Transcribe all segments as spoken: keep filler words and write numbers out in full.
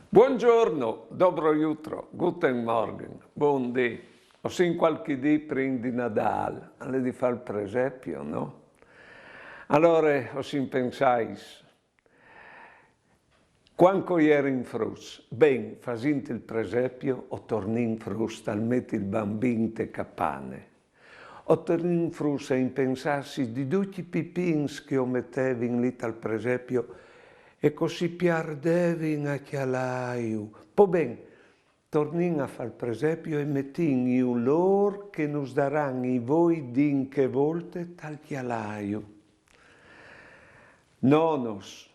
Buongiorno, dobro jutro, guten Morgen, bundì. O sin qualche dì prin di Nadâl, al è di fâ il presepio, no? Alore, o sin pensâts, cuant che o jerin fruts, ben, fasint il presepio, o tornìn fruts tal meti il bambin te capane. O tornìn fruts a impensâsi di ducj i pipins che o metevin li tal presepio e che si pierdevin a cjalâju. Po ben, tornìn a fâ il presepio e metìn jù lôr che nus daran i voi di in chê volte tal cjalâju. Nonos,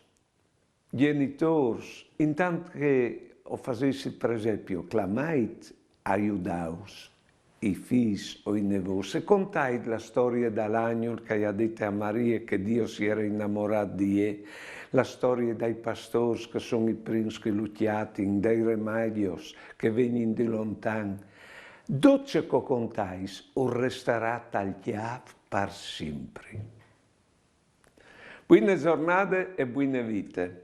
gjenitôrs, intant che o fasês il presepio, clamait a judâus i fîs o i nevôts e contait la storie dal agnul che al à dit a Marie che Diu si jere inamorât di jê, la storie dai pastôrs che a son i prins che lu cjatin, dai remedios che a vegnin di lontan. Dut ce che o contais us restarà tal cjâf par simpri. Buine zornade e buine vite.